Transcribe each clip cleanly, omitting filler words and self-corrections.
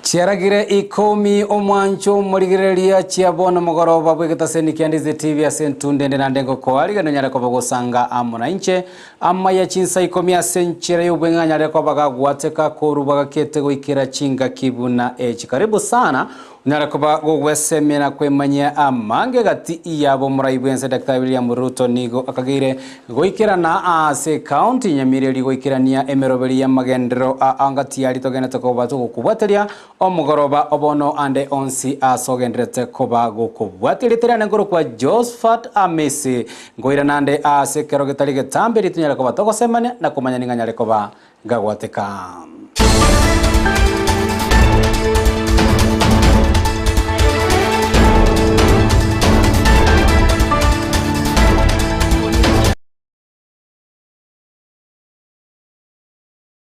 Chiaragire ikomi omwancho omorigereria chia bono mogoroba bw'egetaseni kia Ndizi TV ase entunde ende naende ngokoarigania onyare koba gosanga amo nainche amaya chinsa ikomi ase enchera y'obweng'e anyare koba gagwateka korwa gakete goikera chingaki buna echi. Karibu sana Onyare koba gogwesemia na kwemanyia amange gati yabo omorai bw'ense Daktari William Ruto nigo akageire goikerana ase ekaunti ya Nyamira erio goikerania emeroberi y'amagenderero a angati aria togenderete koba togokobwateria omogoroba obono ande onsi ase ogendererete koba gokobwatia erieta riane nkorokwa Josphat Amisi nkoirana ande ase ekero getari getambe erio tonyare koba togosemania na komanya ning'a nyare koba Ngagwateka.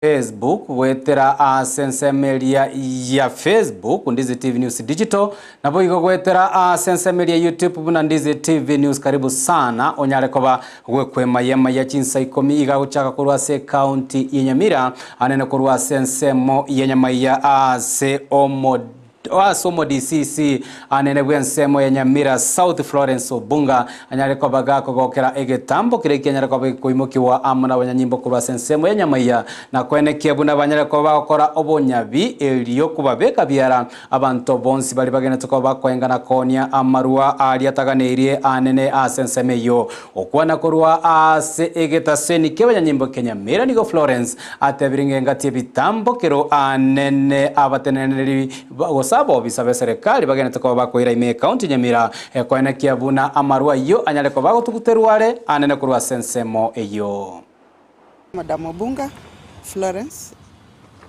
Facebook goetera ase ensemo eria ya Facebook Ndizi TV News Digital naboigo goetera ase ensemo eria ya YouTube buna Ndizi TV News karibu sana onyare koba Gwekwemaiya maiya chinsa ikomi iga gochaka korwa ase ekaunti ya Nyamira, anene korwa ase ensemo ya Nyamaiya ase omo ase omo DCC anene bw'ensemo ya Nyamira South Florence Obunga anyare koba gakogokera egetambo keria kianyare koba gekoimokiwa amo nabanyanyimbo korwa ase ensemo ya Nyamaiya na koenekia buna banyare koba bagokora obonyabi erio kobabeka biara Abanto bonsi baria bagenete koba bakoenga na koonia amarua aria ataganeirie aanene ase ensemo eyio. Gokwana korwa ase egetaseni ki'abanyanyimbo kia Nyamira nigo Florence atebire ng'a engati ebitambo kero aanene abateneneri gose abobisa b'eserekari bagenete koba bakoira ime y'ecounty ya Nyamira koenekia buna amarua ayio anyare koba agotuguterwa are aanene korwa ase ensemo eyio. Madam Obunga Florence,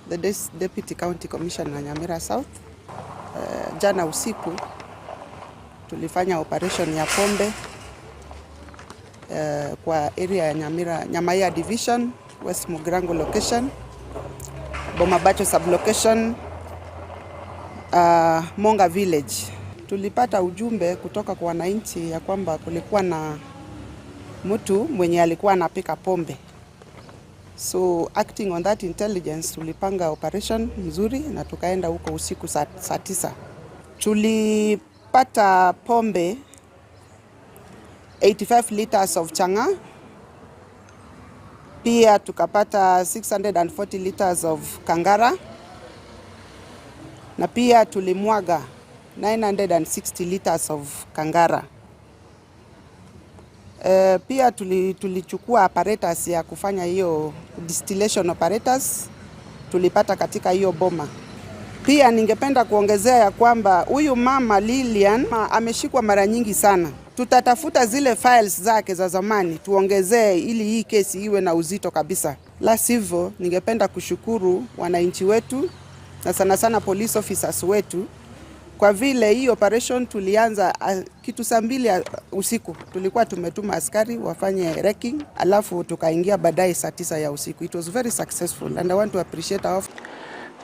the Deputy County Commissioner Nyamira South, jana usiku tulifanya operation ya pombe kwa area ya Nyamira, Nyamaiya Division, West Mugirango location, Bomabacho sub-location, Monga village. Tulipata ujumbe kutoka kwa wananchi ya kwamba kulikuwa na mtu mwenye alikuwa anapika pombe. So acting on that intelligence tulipanga operation mzuri na tukaenda huko usiku saa 9. Tulipata pombe 85 liters of chang'aa, pia tukapata 640 liters of kangara na pia tulimwaga 960 liters of kangara. Pia tulichukua apparatus ya kufanya hiyo distillation apparatus tulipata katika hiyo boma. Pia ningependa kuongezea ya kwamba huyu mama Lilian ameshikwa mara nyingi sana. Tutatafuta zile files zake za zamani tuongezee ili hii kesi iwe na uzito kabisa. La sivyo, ningependa kushukuru wananchi wetu na sana sana police officers wetu kwa vile hii operation tulianza kitu saa 2 usiku, tulikuwa tumetuma askari wafanye recce, alafu tukaingia baadaye saa 9 ya usiku. It was very successful and I want to appreciate our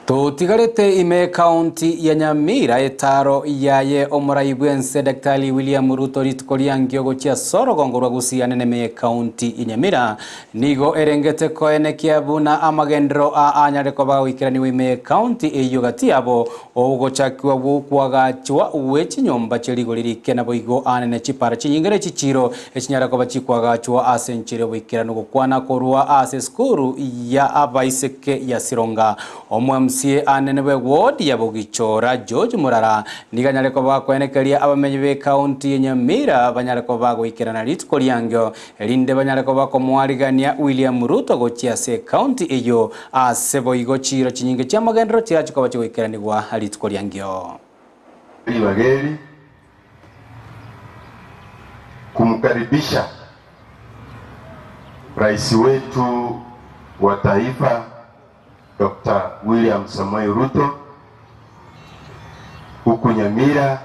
Totigarete ime ekaunti ya Nyamira etaro yaye omorai bw'ense Daktari William Ruto rituko riangio gochia ase orogongo rwa Gusii anene ime ekaunti ya Nyamira Nigo erengete koenekia buna amagenderero aa anyare koba goikeranigwa ime y'ecounty eyio gati yabo ogochakigwa gw'okoagachwa gwe chinyomba chie rigori rike naboigo aane ne chipara chinyinge ne chichiiro echinyare koba chikoagachwa ase enchera y'oboikeranu gokwana korwa ase esukuru ya abaiseke ya Sironga. Omo-MCA anene bwe ward ya Bogichora George Murara nigo anyare koba gakoenekeria abamenyi b'ecounty ya Nyamira banyare koba bagoikerana rituko riangio Erinde banyare koba komoarigania William Ruto gochia ase ecounty eyio, ase boigo chiira chinyinge chi'amagenderero chirache koba chigoikeranigwa rituko riangio. Ribaga eri kumkaribisha Rais wetu wa taifa Doctor William Samoei Ruto huku Nyamira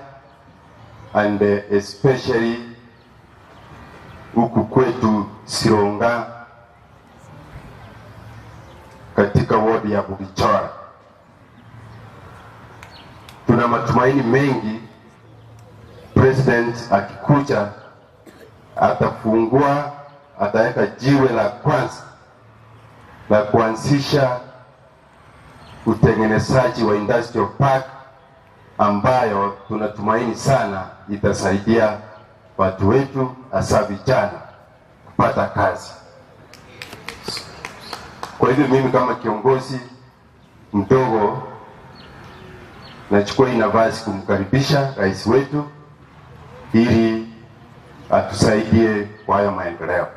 and especially huku kwetu Sironga katika ward ya Bugichora. Tuna matumaini mengi president akikuja atafungua, ataweka jiwe la kwanza la kuanzisha utengenezaji wa industrial park ambayo tunatumaini sana itasaidia watu wetu hasa vijana kupata kazi. Kwa hivyo mimi kama kiongozi mdogo nachukua hii nafasi kumkaribisha rais wetu ili atusaidie kwa hayo maendeleo.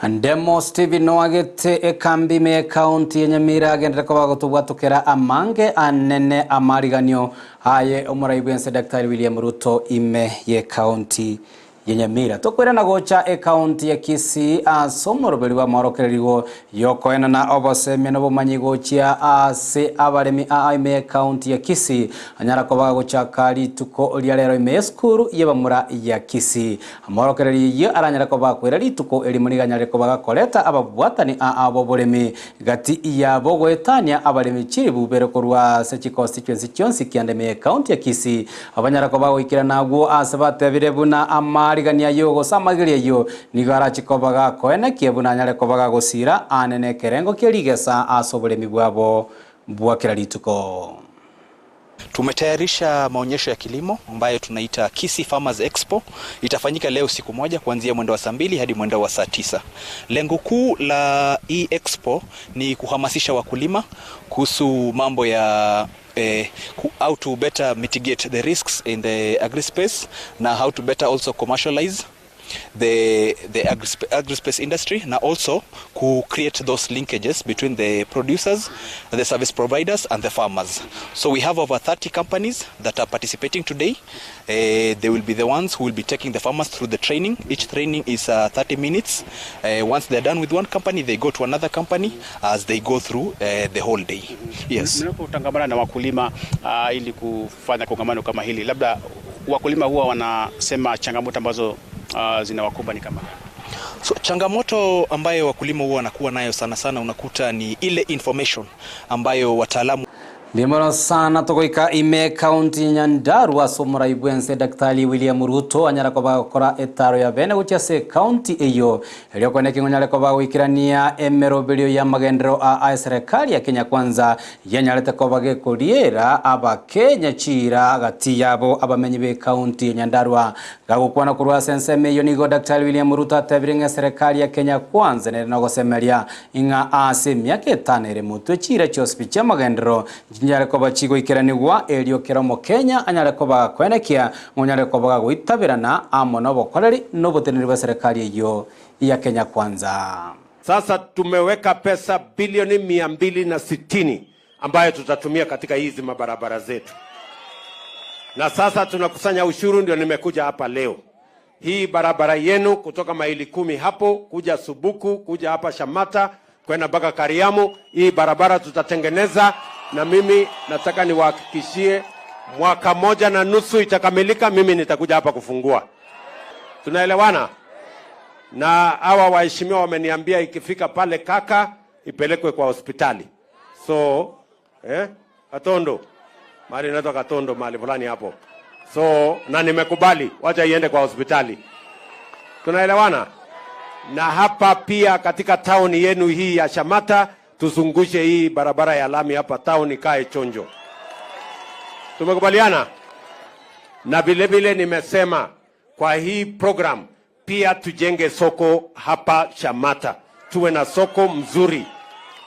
Ndemo Steven noagete ekambi ime ekaunti ya Nyamira agendere koba gotobwatokera amange anene amariganio aye omorai bwense Daktari William Ruto ime ye kaunti ya Nyamira. Tokwirana gocha ekaunti ya Kisii ase omoroberi bwa morokererigo yokoenana obosemia na obomanyi gochia ase abaremi aa ime ekaunti ya Kisii anyara koba gochaka rituko ria rero ime esukuru yebamura ya Kisii. Amorokereri eyio aranyara koba kwera rituko erimo riganyare koba gakoreta ababwatani aa boboremi gati yabo goetania abaremi chiribu bere korwa ase chiconstituency chionsi kianda ime ekaunti ya Kisii abanyara koba goikera nagwo ase batebire buna amarigania yo gose amageria yo nigo arachikoba gakoenekia buna anyare koba gagosira anene ekerengo kia rigesa ase oboremi bwabo bwa kera rituko. Tumetayarisha maonyesho ya kilimo ambayo tunaita Kisii Farmers Expo. Itafanyika leo siku moja kuanzia mwendo wa saa 2 hadi mwendo wa saa 9. Lengo kuu la hii expo ni kuhamasisha wakulima kuhusu mambo ya how to better mitigate the risks in the agri space na how to better also commercialize the agri-space industry na also ku create those linkages between the producers, the service providers and the farmers. So we have over 30 companies that are participating today. They will be the ones who will be taking the farmers through the training. Each training is 30 minutes. Once they're done with one company, they go to another company as they go through the whole day. Yes. Mnapotangamana na wakulima ili kufanya kongamano kama hili, labda wakulima huwa wanasema changamoto ambazo zinawakumba ni kama gani? So, changamoto ambayo wakulima huwa wanakuwa nayo sana sana unakuta ni ile information ambayo wataalamu Ndimono sana togoika ime kaunti ya Nyandarua ase omorai bwense Daktari William Ruto anyara koba gokora etaro ya bene gochia ase ekaunti eyo erio kweneki ng'onyare koba goikerania emeroberio ya magenderero a serikali ya Kenya Kwanza yanyarete koba gekoriera abakenya chira gati yabo abamenyi be kaunti ya Nyandarua. Gagokwana korwa ase ensemo eyo nigo Daktari William Ruto atebire ng'a serikali ya Kenya Kwanza nere nogosemeria ing'a ase emiaka etano ere motwe chira chiosipi chia magenderero nyare koba chigoikeranigwa erio kera omokenya anyare koba kwenekia ng'onyare koba goitabirana amo na obokoreri na oboteneri bwa serikali eyo ya Kenya Kwanza. Sasa tumeweka pesa bilioni 260 ambayo tutatumia katika hizi mabarabara zetu, na sasa tunakusanya ushuru, ndio nimekuja hapa leo. Hii barabara yenu kutoka maili 10 hapo kuja Subuku kuja hapa Shamata kwenda mpaka Kariamu, hii barabara tutatengeneza, na mimi nataka niwahakikishie mwaka 1.5 itakamilika, mimi nitakuja hapa kufungua. Tunaelewana? Na hawa waheshimiwa wameniambia ikifika pale Kaka ipelekwe kwa hospitali. So, Katondo. Mahali inaitwa Katondo, mahali fulani hapo. So, na nimekubali, wacha iende kwa hospitali. Tunaelewana? Na hapa pia katika town yenu hii ya Shamata tuzungushe hii barabara ya lami hapa town ikae chonjo. Tumekubaliana? Na vile vile nimesema kwa hii program pia tujenge soko hapa Shamata. Tuwe na soko mzuri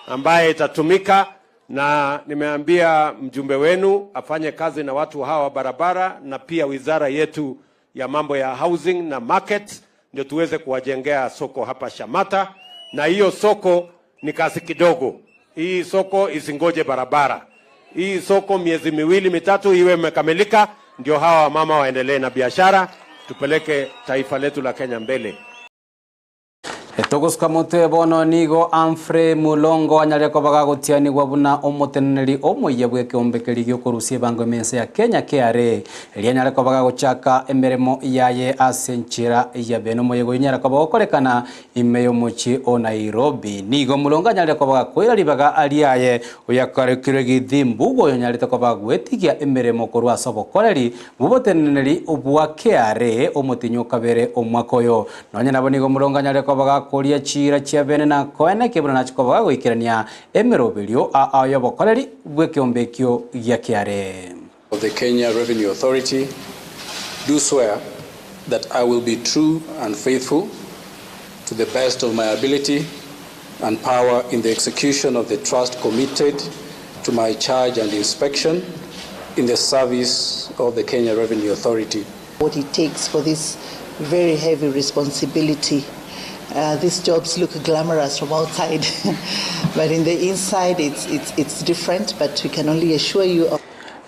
ambaye itatumika, na nimeambia mjumbe wenu afanye kazi na watu hawa barabara na pia wizara yetu ya mambo ya housing na market, ndio tuweze kuwajengea soko hapa Shamata. Na hiyo soko ni kazi kidogo. Hii soko isingoje barabara. Hii soko miezi 2 3 iwe imekamilika, ndio hawa wamama waendelee na biashara, tupeleke taifa letu la Kenya mbele. Etogosuka motwe bono nigo Humphrey Mulongo anyare kobaga gotianigwa buna omoteneneri omoiya bw'ekeombekeri giokorusia ebango emense ya Kenya KRA eria anyare kobaga gochaka emeremo yaye ase enchera ya bene omoyego oyo nyare koba gokorekana ime y'omochie o Nairobi. Nigo Mulongo anyare kobaga koira ribaga ariaye oyakarekirwe githimbugo oyo nyarete kobaga gwetigia emeremo korwa ase obokoreri bw'oboteneneri obwa KRA omotinyi okabere omwaka oyo. Nonye nabo nigo Mulongo anyare kobaga bakoria chiira chia bene na koenekia buna nachia koba gagoikerania emeroberio ao y'obokoreri bw'ekeombe ekio gia kiare. Of the Kenya Revenue Authority, do swear that I will be true and faithful to the best of my ability and power in the execution of the trust committed to my charge and inspection in the service of the Kenya Revenue Authority. What it takes for this very heavy responsibility. These jobs look glamorous from outside, but in the inside it's different, but we can only assure you of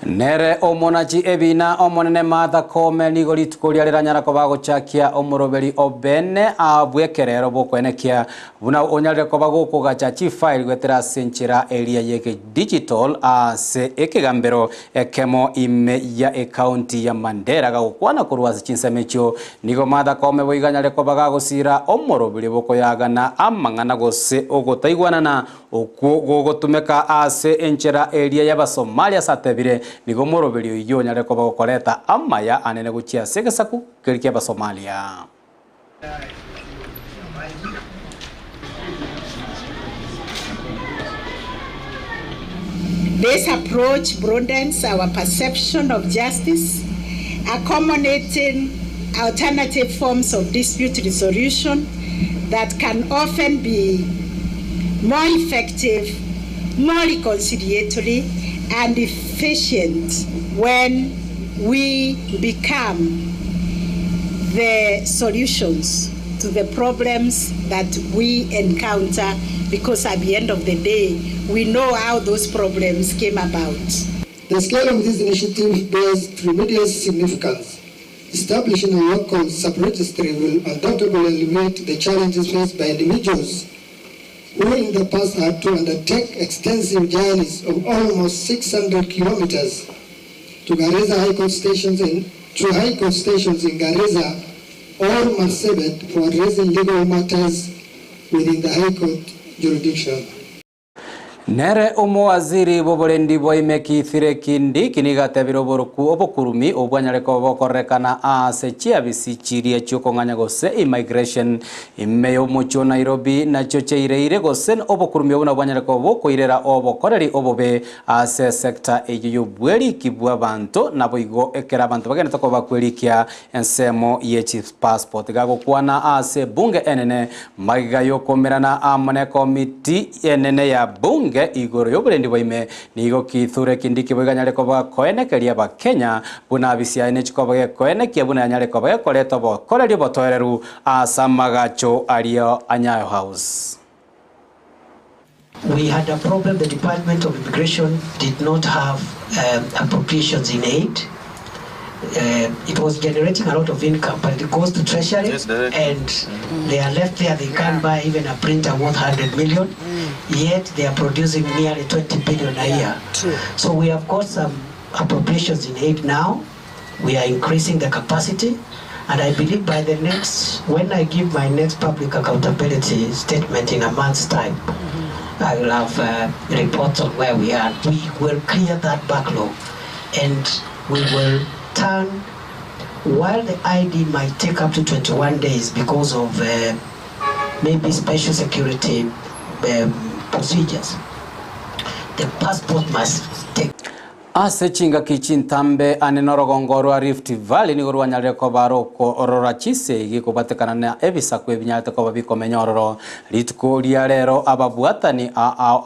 Nere omonachi ebina omonene Martha Koome nigo rituko ria riranyara koba gochakia omoroberi obene abwekerero bokwenekia buna onyarire koba gokogacha chifile gwetera ase enchera eria ye digital ase ekegambero ekemo ime ya ekaunti ya Mandera gagokwana korwa ase chinsemo echio nigo Martha Koome boiganyare koba gagosira omoroberi bokoyagana amang'ana gose ogotaigwanana okwo gogotumeka ase enchera eria y'Abasomalia satebire nigo moroberi oyo nyare koba gokoreta amaya anene gochia ase egesaku keri kia Abasomalia. This approach broadens our perception of justice, accommodating alternative forms of dispute resolution that can often be more effective, more reconciliatory, and efficient when we become the solutions to the problems that we encounter, because at the end of the day, we know how those problems came about. The scale of this initiative bears tremendous significance. Establishing a local sub-registry will undoubtedly alleviate the challenges faced by individuals who in the past had to undertake extensive journeys of almost 600 kilometers to Garissa High Court stations in, to High Court stations in Garissa or Marsabit for addressing legal matters within the High Court jurisdiction. Nere omowaziri boborendi bwa Kithure Kindiki nigatebire oboruku obokurumi obwanyareko bokorekana ase chiabisi chiria chiokong'anya gose immigration ime y'omochie o Nairobi nachio chaireire gose obokurumi obo nabwanyareko bokoirera obokoreri obobe ase sector eyo y'obweriki bwa abanto nabo igo ekera abanto bagenete koba bakwerikia ensemo ye chief passport gagokwana ase bunge enene magiga yokomerana amo ne komiti enene ya bunge igoro y'oborendi bwaime nigo Kithure Kindiki boiganyare koba koenekeria Abakenya buna abisiaine chikoba gekoenekia buna yanyare koba gekoreta obokoreri obotoereru ase amagacho ario a Nyayo House. We had a problem. The Department of Immigration did not have appropriations in aid. It was generating a lot of income, but it goes to Treasury, Yes, and they are left there. They can't buy even a printer worth 100 million, yet they are producing nearly 20 billion a year. True. So we have got some appropriations in aid now. We are increasing the capacity, and I believe by the next, when I give my next public accountability statement in a month's time, I will have reports on where we are. We will clear that backlog, and we will turn, while the ID might take up to 21 days because of maybe special security procedures, the passport must take. Ase chingaki chintambe ane norogongo rwa Rift Valley nigo rwanyarire koba roko orora chisegi kobatekana na ebisaku ebinyarete koba bikomenya ororo rituko ria rero ababwatani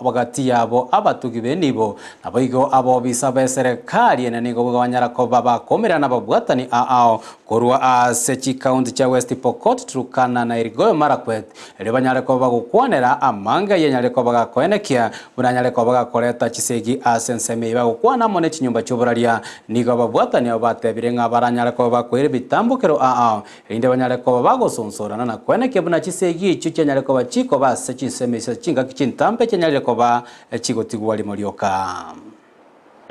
bagati yabo abatugi benibo nabo igo abobisa ba serikali ene nigo bwanyara koba bakomerana ababwatani ao korwa ase chikaunti cha West Pokot, Turkana na Elgeyo Marakwet ere banyare koba gokwanera amanga yenyare koba gakoenekia bunanyare koba gakoreta chisegi ase ensemo bagokwana mone chinyumba chioboraria nigo ababwatani abo batebire ng'a baranyare koba bakoire bitambukero ao erinde banyare koba bagosonsorana na koenekia buna chisegi echio chianyare koba chikoba ase chinsemo ase chingaki chintambe chianyarire koba chigotigwa rimo rioka.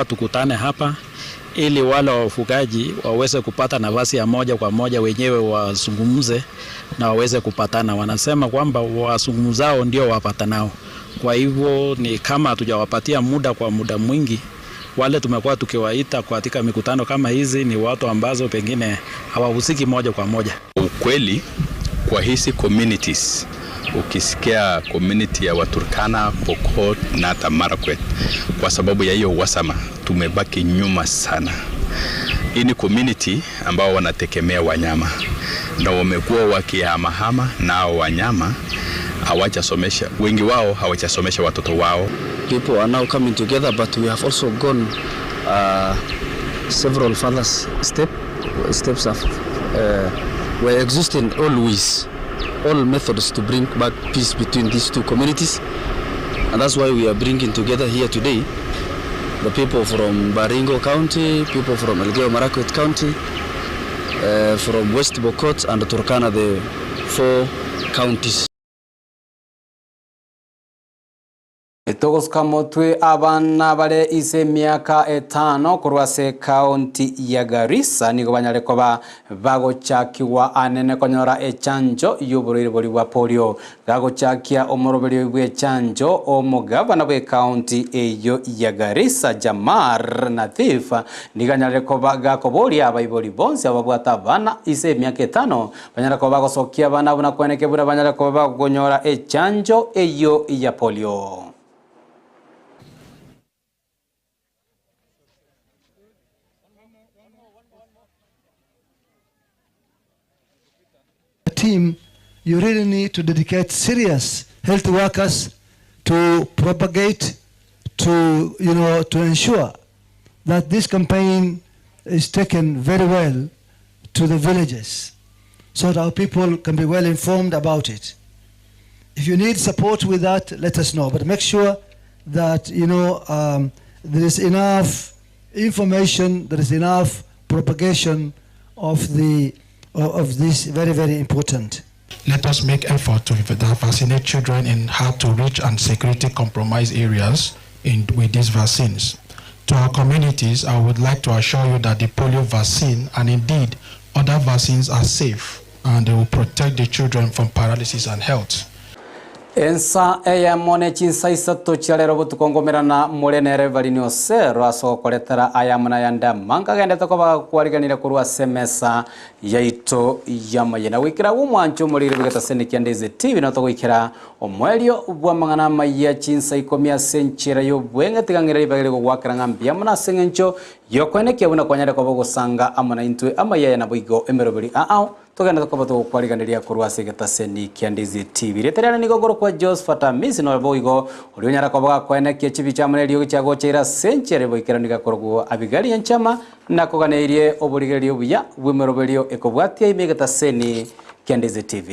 Tukutane hapa ili wale wafugaji waweze kupata nafasi ya moja kwa moja wenyewe wazungumze na waweze kupatana. Wanasema kwamba wazungumzao ndio wapatanao. Kwa hivyo ni kama hatujawapatia muda kwa muda mwingi. Wale tumekuwa tukiwaita katika mikutano kama hizi ni watu ambazo pengine hawahusiki moja kwa moja. Ukweli kwa hizi communities Ukisikia community ya Waturkana, Pokot na hata Marakwet, kwa sababu ya hiyo uhasama tumebaki nyuma sana. Hii ni community ambao wanategemea wanyama na wamekuwa wakihamahama, nao wanyama hawajasomesha, wengi wao hawajasomesha watoto wao. People are now coming together, but we have also gone several further steps have, were existing always, all methods to bring back peace between these two communities. And that's why we are bringing together here today the people from Baringo County, people from Elgeyo Marakwet County, from West Pokot and Turkana, the four counties. Togosuka motwe abana bare ase emiaka etano korwa ase ekaunti ya Garissa nigo banyare koba bagochakiwa anene konyora echanjo y'oborwaire bori bwa polio. Gagochakia omoroberio bwa echanjo omogavana bwa ekaunti eyo ya Garissa Jamar Nathif nigo anyarire koba gakoboria abaibori bonsi ababwate abana ase emiaka etano banyare koba bagosokia abana buna kweneke buna banyare koba bagonyora echanjo eyo ya polio. Team, you really need to dedicate serious health workers to propagate, to, you know, to ensure that this campaign is taken very well to the villages so that our people can be well informed about it. If you need support with that, let us know. But make sure that, you know, there is enough information, there is enough propagation of the of this very, very important. Let us make effort to vaccinate children in hard to reach and security compromised areas with these vaccines. To our communities, I would like to assure you that the polio vaccine and indeed other vaccines are safe and they will protect the children from paralysis and health. Ensa eyemo ne chinsa isato chiarero botukongomerana more nere Evelyn Osero ase okoretera ayamo na yande amange agendete koba kwariganire korwa ase emesa yaito ya mayena gwikera omwancho omorire bwegetaseni kia Ndizi TV no togoikera omwerio bwa mang'ana amaya chinsa ikomi ase enchera ya obweng'e tigang'ira ribagere gogwakera ng'a mbuya mono ase eng'encho yokwenekia buna kwanyare koba ogosanga amo na intwe amayaya nabo igo emeroberi ao togenda tukoba tugokwariganiria korwa ase egetaseni kia Ndizi TV. Rieterere nigo gorokwa Josephat Amisi nobo igo oria onyara koba gakwenekia chibicha amo na eriogi chiagocheire ase enchera boikeranu gakorogwo Abigail Enchama nakoganeirie oborigereria obuya bwa emeroberio ekobwatia ime egetaseni kia Ndizi TV.